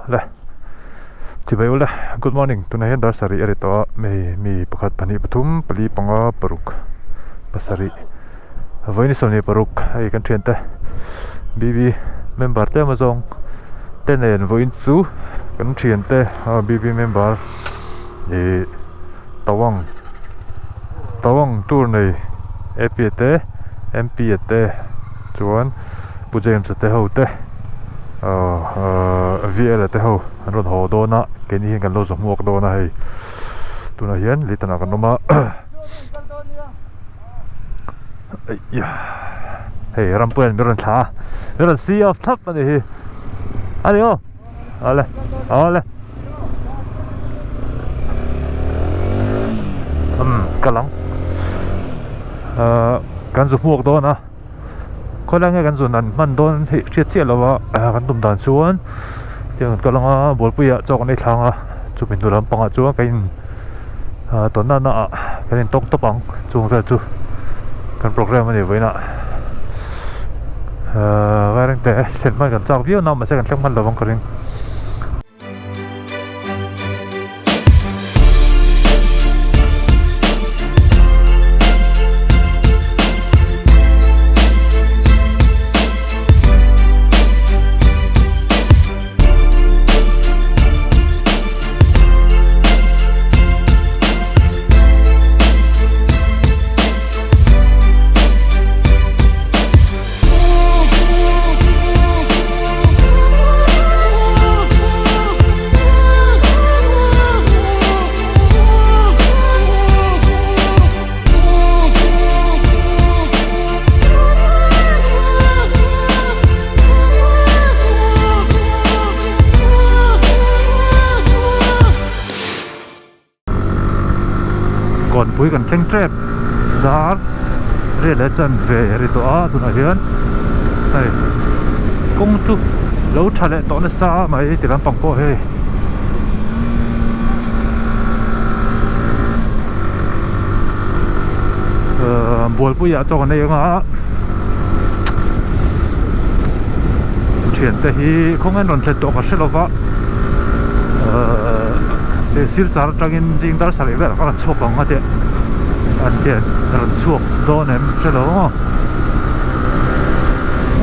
Le chibai ule good morning tunah hian dar sarih a ri tawh a hei mi pakhat pahnih pathum pali panga paruk pasarih vawiin 26 hei kan thiante BB member te emaw zawng te nen vawiin chu kan thiante BB member ih Tawang Tawang tour nei AP a te MP a te chuan Pu James a te ho te ahh VL a te ho an rawn haw dawn a keini hian kan lo zawh hmuak dawn a hei tunah hian Litan ah kan awm a hei Rampuia'n min rawn thlah a min rawn see off thlap a ni hi a ni aw awle awle umm ka lang ahh kan zu hmuak dawn a. Khawilai nge kan zun an hman dawn hi hriat chiah lo a kan tum dan chuan tiang kan kal anga bualpuiah chaw kan ei thlang a chumi hnu lampangah chuan kan in tawn na na ah kan in tawk tawp ang chung vel chu kan programme a ni vawiinah ahh vairengte thlen hman kan chak viau na mahse kan thleng hman lovang ka ring. Kawnpui kan thleng tep dar riat leh chan ve ri tawh a tunah hian hei kawng chu lo tha leh tawh nasa mai ti lampang pawh hei ahh bualpuiah chaw kan ei anga thiante hi khawngain rawn thlen tawh ka hre lova ahh silchar atangin zing dar sarih velah ka rawn chhuak ang a tih an tian rawn chhuak dawn em hre lo maw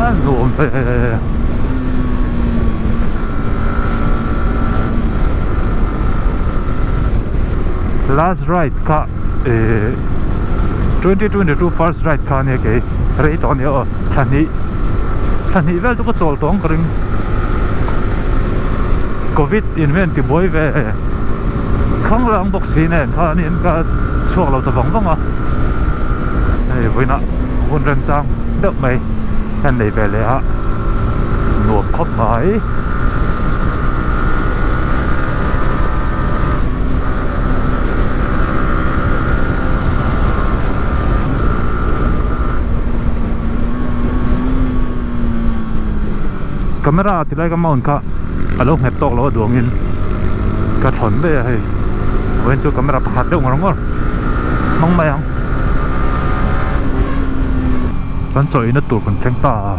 a nuam ve last ride kha eh 2022 first ride kha ania kei rei tawh ania aw thla hnih thla hnih vel chu ka chawl tawh ang ka ring covid in hian tibuai ve Thlang bawk si nen khanin ka chhuak lo ta vang vang a, hei vawiinah hun remchang deuh mai hian nei ve leh a, nuam khawp mai. Camera ti lai ka mount kha a lo nghet tawk lo a duangin ka thawn daih a hei vawiin chu camera pakhat deuh ngawr ngawr hmang mai ang kan chaw eina tur kan thleng ta a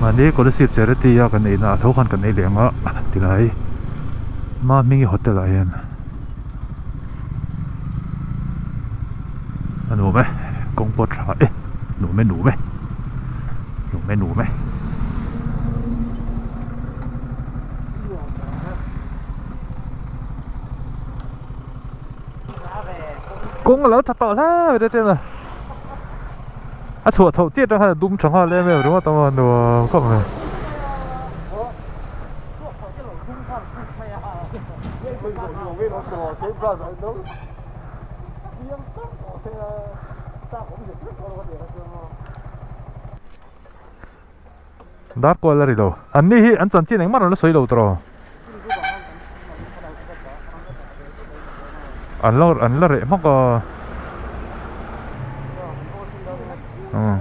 mahni Kolasib charity a kan eina a tho khan kan ei leh ang a tilai Mahmingi hotel ah hian a nuam e kawng pawh a tha e nuam e nuam e nuam e nuam e. Kawng a lo tha tawh hle mai te chuan a a chhuah chhoh chiah atang khan a dum tha nghal em em ringawt a nuam khawp mai. Dar kual a ri lo. An ni hi an chanchin engmah rawn la sawi lo tawh. An la an la reh hmak a. Umm.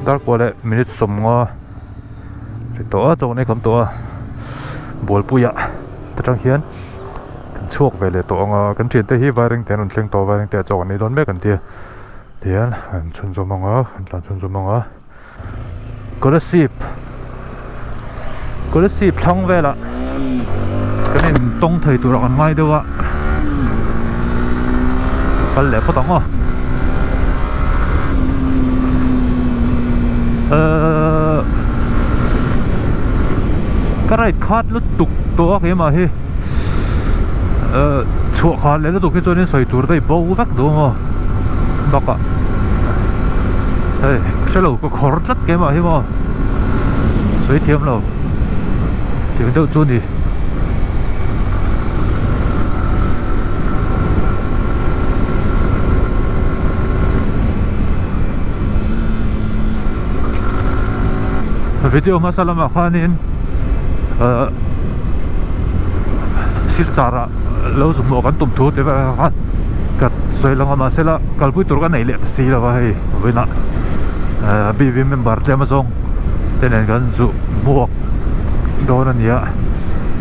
Dar kua leh minute sawmnga ri tawh a chawhna hi kan tawh a bualpuiah ta tang hian kan chhuak ve leh tawh ang a kan thiante hi vairengte an rawn thleng tawh a vairengte ah chaw kan ei dawn mek an tia tihian an chhunzawm ang a an tlan chhunzawm ang a Kolasib Kolasib thlang velah kan in tawng thei tur ah kan ngai deuh a kal leh phawt ang aw ehh ka ride khat lutuk tawh a keimah hi ehh chhuah khat leh lutuk hi chuanin sawi tur te i bo vek duh ang aw bakah hei hrelo ka khawr tlat keimah hi maw sawi thiam lo tih deuh chu a ni. Video hmasa lamah khanin ahh silchar ah lo zuk hmuh kan tum thu te velah khan ka sawi lang a mahse la kalpui tur ka nei leh ta si lo a hei vawiinah ahh B_B member tlem azawng te nen kan zu hmuak dawn a ni a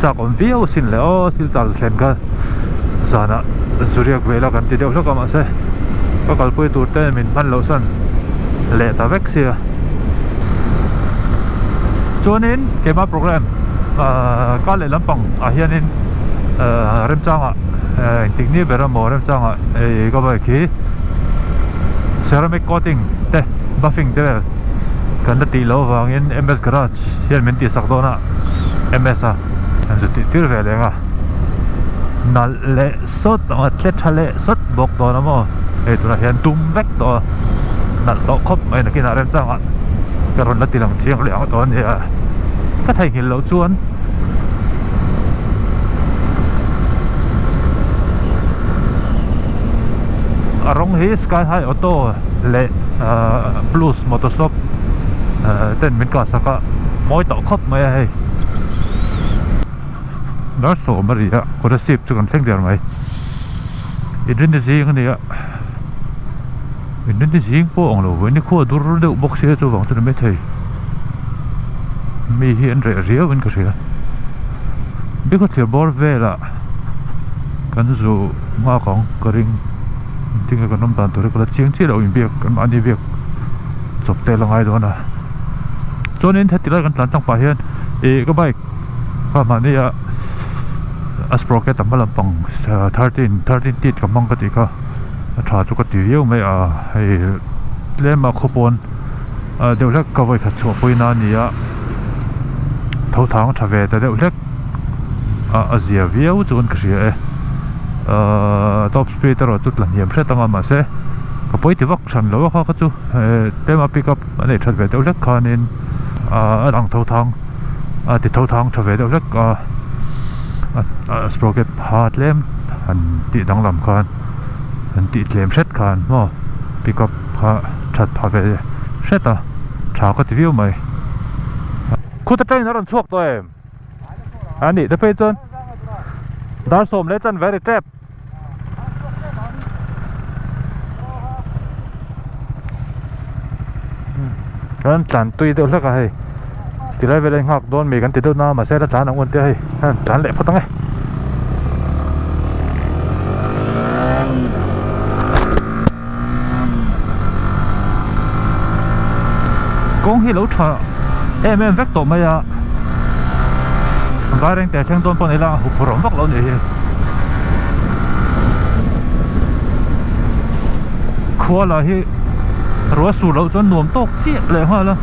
chak awm viau asin le aw silchar thlen kha zanah zuriak vela kan ti deuh hlek a mahse ka kalpui tur te min hman loh san leh ta vek sia chuanin keimah program ahh kar leh lampang ah hianin ahh remchangah engtik ni ber emaw remchangah hei ka bike hi ceramic coating te buffing te vel kan la tih loh avangin M_S garage hian min tihsak dawn a M_S a an zu tih tir ve leng a nalh leh sawt ang a tle tha leh sawt bawk dawn a maw hei tunah hian dum vek tawh a nalh tawh khawp mai nakinah remchangah ka rawn la ti lang chiang leh ang tawh a nia ka theihnghilh loh chuan. A rawng hi sky high auto leh ahh blues motor shop ten min kah sak a mawi tawh khawp mai a hei dar sawm a ri a kawta sip chu kan thleng der mai inrinni zing a ni a inrinni zing pawh a ang lo ve nikhua dur deuh bawk sia chuvang chu ni maithei mi hi an reh riau in ka hria bikhaw thlir bawr velah kan zu nghak ang ka ring engtin nge kan awm dan tur hi ka la chiang chiah lo inbiak an mahni biak chawp te la ngai dawn a chuanin heti lai kan tlan tlang pah hian ih ka bike kha mahni a a sprocket a hma lampang 13 13 tit ka hmang ka tih kha a tha chu ka ti viau mai a hei tlem a khawpawn deuh hlek ka vawi khat chhuah pawhin a ni a tho thang tha ve ta deuh hlek a a zia viau chuan ka hria e ahh top speed erawh chu tla hniam hret anga mahse ka pawi ti vak hran lo a kha kha chu tlem a pick up a neih that ve deuh hlek khanin ahh a lang tho thang a ti tho thang tha ve deuh hlek a a sprocket ha tlem han tih danglam khan han tih tlem hret khan maw pick up kha that pha ve hret a tha ka ti viau mai khuta train a rawn chhuak tawh em a nih te phei chuan dar sawm leh chan very tap kan tlan tui deuh hlek a hei tilai vel a nghak dawn mi kan ti deuh na mahse la tlan ang un tia hei an tlan leh phawt ang e. Kawng hi lo tha em em vek tawh mai a Vairengte thleng dawn pawh ni ila a huphurh awm vak lo nih hi khua lah hi ruah sur loh chuan nuam tawk chiah leh nghal a.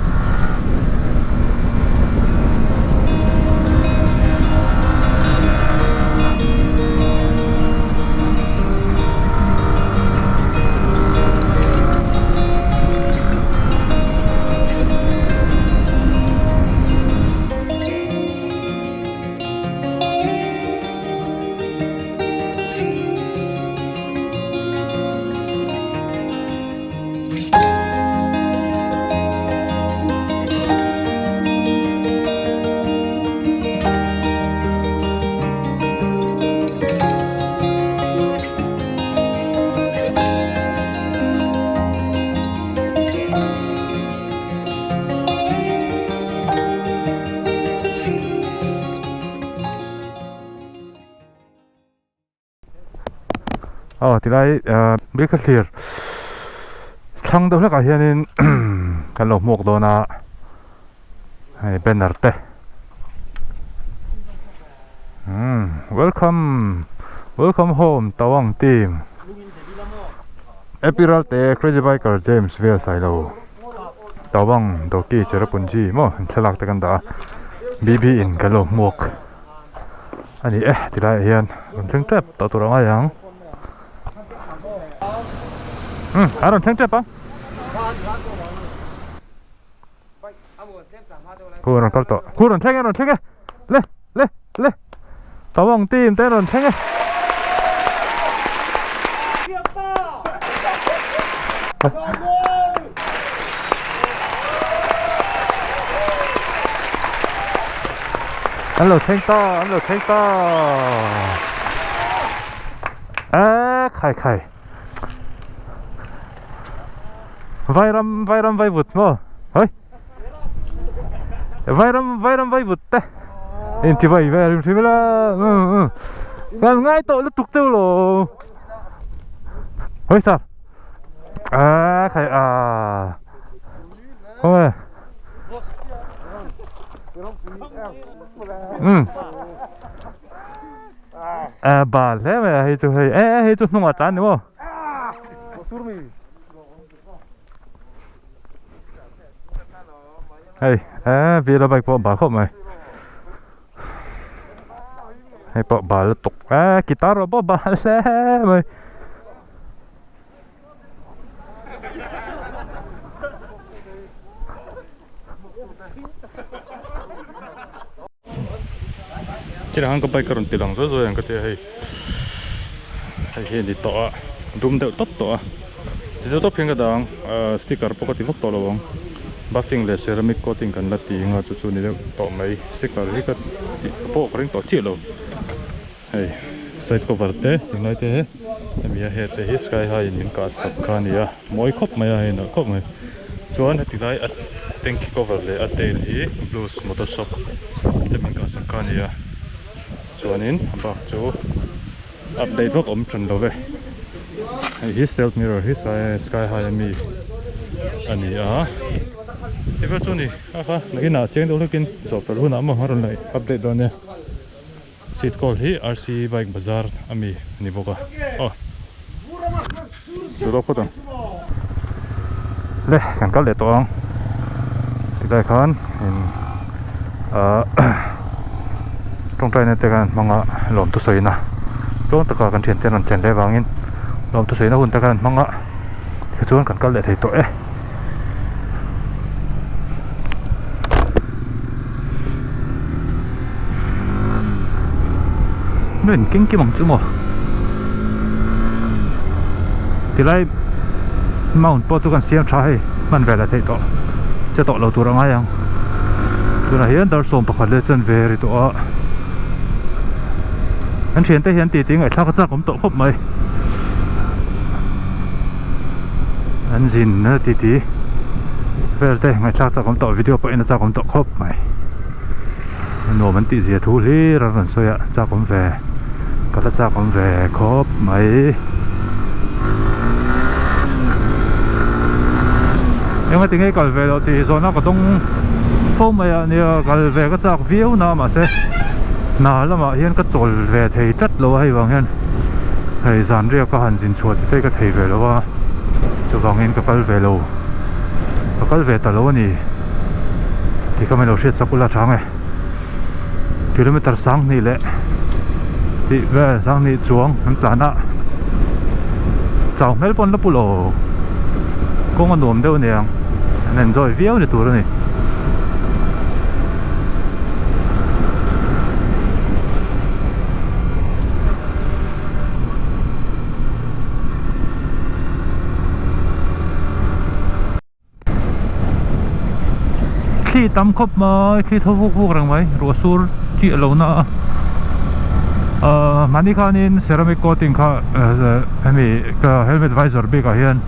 Tilai bik a thlir thlang deuh hlekah hianin kan lo hmuak dawn a hei banner te umm welcome welcome home Tawang team Epiral te crazy biker James vel sailo Tawang Doki Cherrapunji maw thlalak te kan dah a BB in kan lo hmuak. A ni e ti laiah hian rawn thleng tep tawh tur a ngai ang umm a rawn thleng tep ang khu a rawn kal tawh khu a rawn thleng e a rawn thleng e le le le tawang team te a rawn thleng e. An lo thleng ta an lo thleng ta eee khai khai vairam vairam vaivut maw hawi vairam vairam vaivut te inti vai vel hrim hrim ila kan ngai tawh lutuk teuh lo hawi sir eee khai ah khawnge. Um a bal hle mai a hei chu hei e hei chu hnungah tlan ni maw hei e vela bike pawh a bal khawp mai hei pawh bal lutuk e guitar pawh bal hle mai. Thil ang ka bike a rawn ti lang zauh zauh ang ka ti a hei hei hi a ni tawh a dum deuh tawp tawh a ti deuh tawp hian ka dah ang ahh sticker pawh ka ti vak tawh lo ang buffing leh ceramic coating kan la ti anga chu chu a ni deuh tawh mai sticker hi ka tih pawh ka ring tawh chiah lo. Hei side cover te tunlai te hemi a het te hi sky high in min kah sak kha a ni a mawi khawp mai a hei nalh khawp mai chuan heti lai a tanky cover leh a tail hi blues motor shop te min kah sak kha a ni a chuanin a bak chu update vak awm than lo ve hei hi stealth mirror hi sky high ami a ni a ti vel chu a ni a kha nakinah chiang deuh hlekin zawh fel hunah maw a rawn la update dawn nia. Seat call hi RC bike bazar ami a ni bawk a aw chu phawt ang le kan kal leh tawh ang tilai khan in ahh tawngtai na te khan an hmang a lawm thusawi na tluang taka kan thiante an rawn thlen leh vangin lawm thusawi na hun te khan an hmang a tichuan kan kal leh thei tawh e. Hmun keng kim ang chu maw tilai mount pawh chu kan siam tha hei hman vel a theih tawh che tawh lo tur a ngai ang tunah hian dar 11 leh chanve ri tawh a an thiante hian titi ngaihthlak a chak awm tawh khawp mai. An zin na titi vel te ngaihthlak chak awm tawh video pawh en a chak awm tawh khawp mai nuam an tih zia thu hlir a rawn sawi a chak awm ve ka la chak awm ve khawp mai eng a tinge kal ve loh tih zawhna ka dawng fo mai a nia kal ve ka chak viau na mahse hna lamah hian ka chawl ve thei tlat lo a hei vang hian. Hei zan riak a han zin chhuah tih te ka thei ve lo a, chuvangin ka kal ve lo, ka kal ve ta lo a ni tih kha min lo hriat chak ula chang e. Kilometer 2000 leh tih vel 2000 chuang an tlan a, chau hmel pawn la pu lo, kawng a nuam deuh aniang an enjoy viau ni tur a ni. Thli tam khawp mai thli thaw vuk vuk reng mai ruah sur chiah lo na a ahh mahni khanin ceramic coating kha hemi ka helmet visor bik ah hian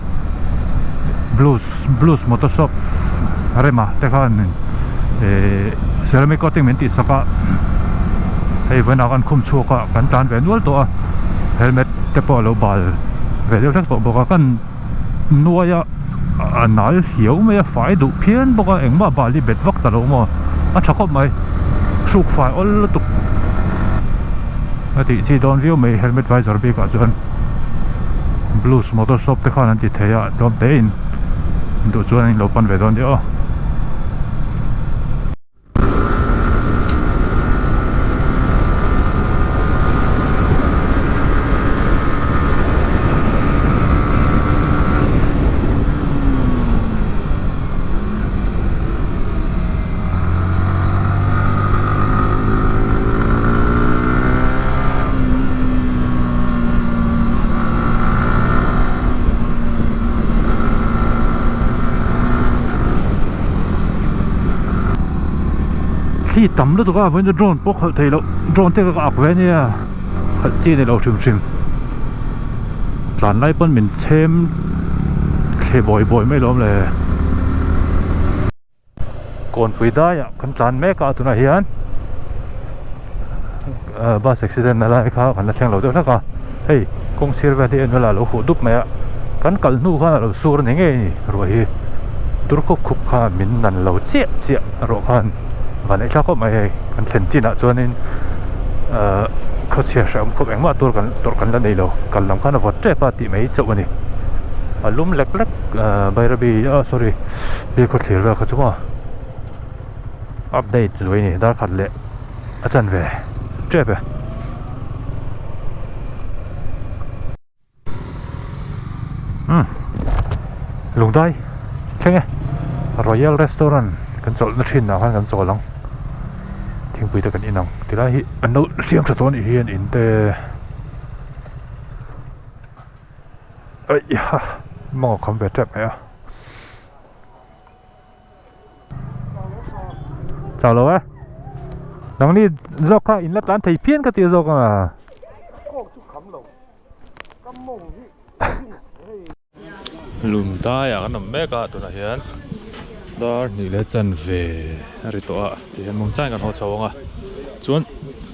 blues blues motor shop rema te khan ihh ceramic coating min tih sak a hei vawiinah khan khum chhuak a kan tlan ve nual tawh a helmet te pawh a lo bal ve deuh hlek tawh bawk a kan nuai a a nal hiau mai a fai duh phian bawk a engmah bali bet vak ta lo maw a tha khawp mai hruk fai awl lutuk a tih chi dawn viau mai helmet visor bik ah chuan blues motor shop te khan an ti thei a tlawm te in duh chuan an inlo pan ve dawn nia aw. Thli tam lutuk a vawiin chu drone pawh khalh theih loh drone te ka ak ve ania khalh chi a ni lo hrim hrim tlan lai pawn min chhem thle bawi bawi mai lawm le. Kawnpui daiah kan tlan mek a tunah hian bus accident na lai kha kan la thleng lo deuh hlek a hei kawng sir vel hi en vel a lo huh dup mai a kan kal hnu khan a lo sur a ni ngei a ni ruah hi dur khup khup khan min nan lo chiah chiah erawh khan van eih thlak khawp mai hei kan thlen chinah chuanin ahh khawchhia hrehawm khawp engmah tur kan tawrh kan la nei lo kal lam khan a vawt tep a tih mai chauh a ni a lum lek lek ahh bairabi ah sorry. Hi khaw thlir vel kha chu maw update zui a ni dar khat leh a chanve tep e. Umm lungdai thleng e royal restaurant kan chawlh na thin ah khan kan chawl ang thingpui te kan in ang tilai hi an lo siam tha tawh a nih hi an in te. Aih ha mawng a kham ve tep mai a. Chau lo e. Nangni zawk kha in la tlan thei phian ka ti zawk a. Lungdaiah kan awm mek a tunah hian dar hnih leh chanve a ri tawh a tihian mawngchain kan haw chho ang a chuan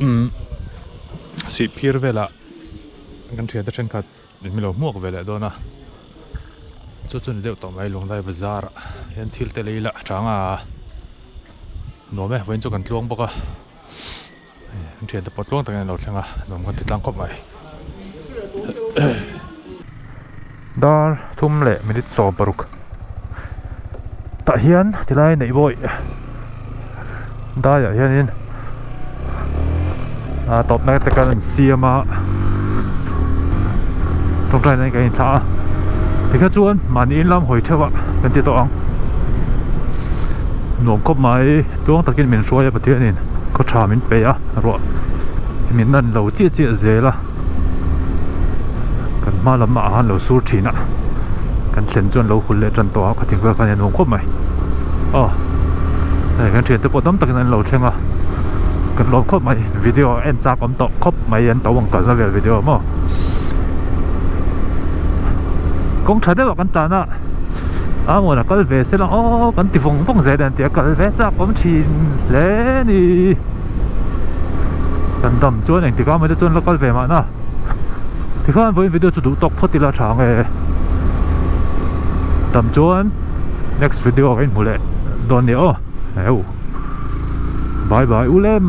umm sihphir velah kan thiante thenkhat Min lo hmuak ve leh dawn a, chu chu ni deuh tawh mai Lunglai bazar ah hian thil te lei lah a chang a, nuam e vawiin chu kan tluang bawk a, an thiante pawh tluang takin an lo thleng a nuam kan ti tlang khawp mai. Dar thum leh minute 16 tah hian tilai neih bawih daiah hianin ah tawpna te kan an siam a tawngtai nan kan inthlah a tikha chuan mahni in lam hawi theuh ah kan ti tawh ang nuam khawp mai tluang takin min hruai a Pathianin khaw tha min pe a ruah min nan lo chiah chiah zel a kan hma lamah khan lo sur thin a kan thlen chuan lo hul leh tan tawh a khatin vel khan a nuam khawp mai aw hei kan thiante pawh tam takin an lo thleng a kan lawm khawp mai video en chak awm tawh khawp mai an to ang kalna vel video maw kawng tha deuh ah kan tan a a mawn a kal ve se lang aw kan ti vawng vawng zel a tia kal ve chak awm thin hle a ni. Kan dam chuan engtik ah mai te chuan la kal ve mahna tikhan vawiin video chu duh tawk phawt ila tha ang e dam chuan next video ah ka inhmu leh dawn nia aw heu bye bye u lem.